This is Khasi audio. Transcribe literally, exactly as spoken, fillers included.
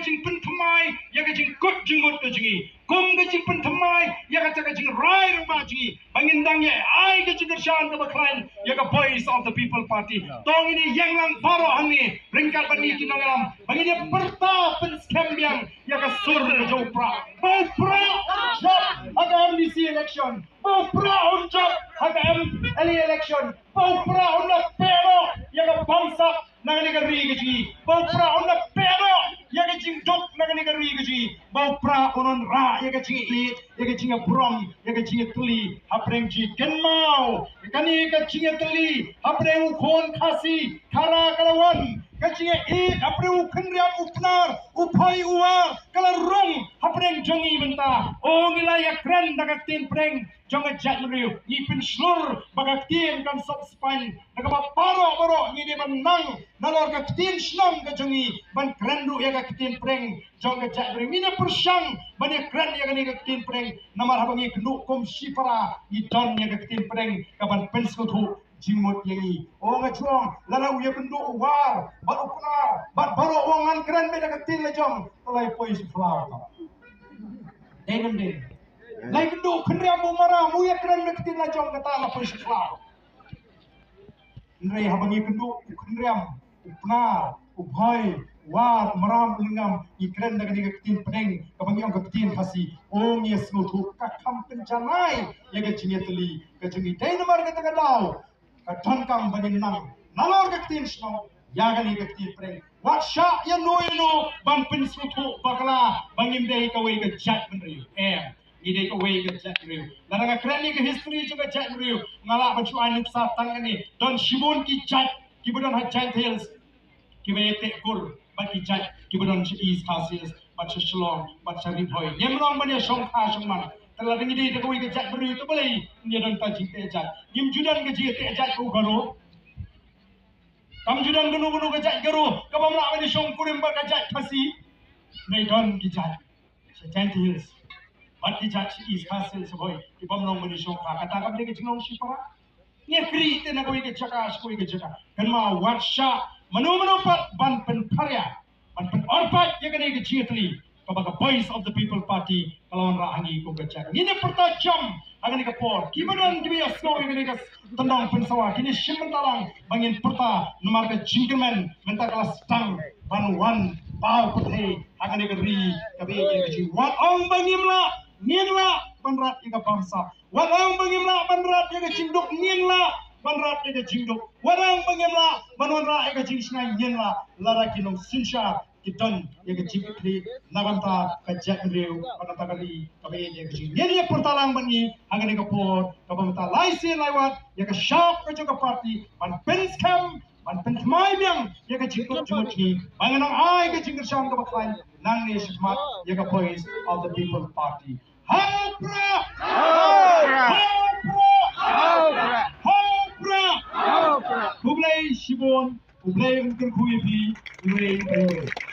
jingpynthymmai ïa ka jingkut jingmut ka jong ngi, kum ka jingpynthymmai ïa kata ka jingrai rangbah jong ngi, ba ngin dang ïa ai ka jingkyrshan kaba khlaiñ ïa ka Voice of the People Party. To ngin ïeng lang baroh hangne ryngkat bad ngi ki nongïalam ba ngin ïa pyrta pynskhem biang ïa ka sur ka jong u Prah. Ba u Prah un jop ha ka M D C election, ba u Prah un jop ha ka M L A election, ba u Prah un da pynlong ïa ka bamsap na kane ka ri ka jong ngi, ba u Prah un da pynlong ïa ka jingduk na kane ka ri ka jong ngi, ba u Prah un wanrah ïa ka jingïeit, ïa ka jingïaburom, ïa ka jingïatylli hapdeng jong ngi. Kynmaw, kane ka jingïatylli hapdeng u khun Khasi Khara ka la wan, ka jingïeit hapdeng u Khynriam, u Pnar, u Bhoi, u War ka la rung hapdeng jong ngi mynta. O, ngi la ïakren da ka ktien pdeng jong ka jaitbynriew. Ngi pynshlur ba ka ktien kan sop spaiñ. Da kaba baroh baroh ngi dei ban nang nalor ka ktien shnong ka jong ngi ban kren ruh ïa ka ktien pdeng jong ka jaitbynriew. Ngi dei pyrshang ban ïakren ïa kane ka ktien pdeng. Namar haba ngi kynduh kum shipara ngi don ïa ka ktien pdeng kaban pynsngewthuh jingmut ïa ngi. O nga jong, lada u ïakynduh u War bad u Pnar bad baroh u ong ngan kren beit da ka ktien la jong, te la ïa poi sha khlaw. Dei ne em dei? La ïakynduh u Khynriam, u Maram, u ïakren da ka ktien la jong, kata la poi sha khlaw. Hynrei haba ngi kynduh u Khynriam, u Pnar, u Bhoi, u War, u Maram, u Lyngngam, ngi kren da kane ka ktien pdeng kaba ngi ong ka ktien Khasi. O, ngi ïasngewthuh, ka kham pynjanai ïa ka jingïatylli ka jong ngi. Dei namar kata ka daw ka donkam ba ngin nang nalor ka ktien shnong ïa kane ka ktien pdeng. Wat shah ïano ïano ban pynsngewthuh bakla ba ngim dei kawei ka jaitbynriew. Em, ngi dei kawei ka jaitbynriew. Lada nga kren ïa ka history jong ka jaitbynriew, nga lah ban shu ai nuksa tang kane. Don shibun ki jait kiba don ha Jaintia Hills kiba ïa teh kur bad ki jait kiba don sha East Khasi Hills bad sha Shillong bad sha Ri Bhoi. Ngim long ban ïa shongkha shongman. Te lada ngi dei da kawei ka jaitbynriew, te balei ngi don ka jingteh jait? Ngim ju don ka jingteh jait ka u Garo. Kam ju don kano kano ka jait Garo kabym lah ban ïa shongkurim bad ka jait Khasi. Ngi don ki jait sha Jaintia Hills bad ki jait sha East Khasi Hills, Ri Bhoi, kibym long ban ïa shongkha. Kata kam dei ka jinglong shipara? Ngi ïakren te na kawei ka jaka sha kawei ka jaka. Kynmaw, wat shah mano mano pat ban pynpharia, ban pynurpait ïa kane ka jingïatylli kaba ka Voice of the People Party ka la wanrah ha ngi kum ka jaka. Ngin ïa pyrta jam ha kane ka por. Kiba don kiba ïasngew ïa kane ka tyndong pynsawa, kin ïa shim bynta lang ba ngin pyrta, namar ka jingkyrmen mynta ka la sdang ban wan paw pyrthei ha kane ka ri kaba ïeit ïa ka jong ngi. Wat ong ba ngim lah, ngin lah ban rat ïa ka bamsap. Wat ong ba ngim lah ban rat ïa ka jingduk, ngin lah ban rat ïa ka jingduk. Wat ong ba ngim lah ban wanrah ïa ka jingshngaiñ, ngin lah, lada ki nongsynshar ki don ïa ka jingkitkhlieh na ka bynta ka jaitbynriew, na ka bynta ka ri kaba ïeit ïa ka jong ngi. Ngin ïa pyrta lang bad ngi ha kane ka por kaba mynta, lai sien lai wat, ïa ka shap ka jong ka party ban pynskhem, ban pynthymmai biang ïa ka jingkut jingmut jong ngi, ba ngin nang ai ka jingkyrshan kaba khlaiñ nangne shakhmat ïa ka Voice of the People Party. Ha u Prah! Ha u Prah! Ha u Prah! Khublei shibun, U Blei un kyrkhu ïa phi, U Blei un kyrkhu ïa phi.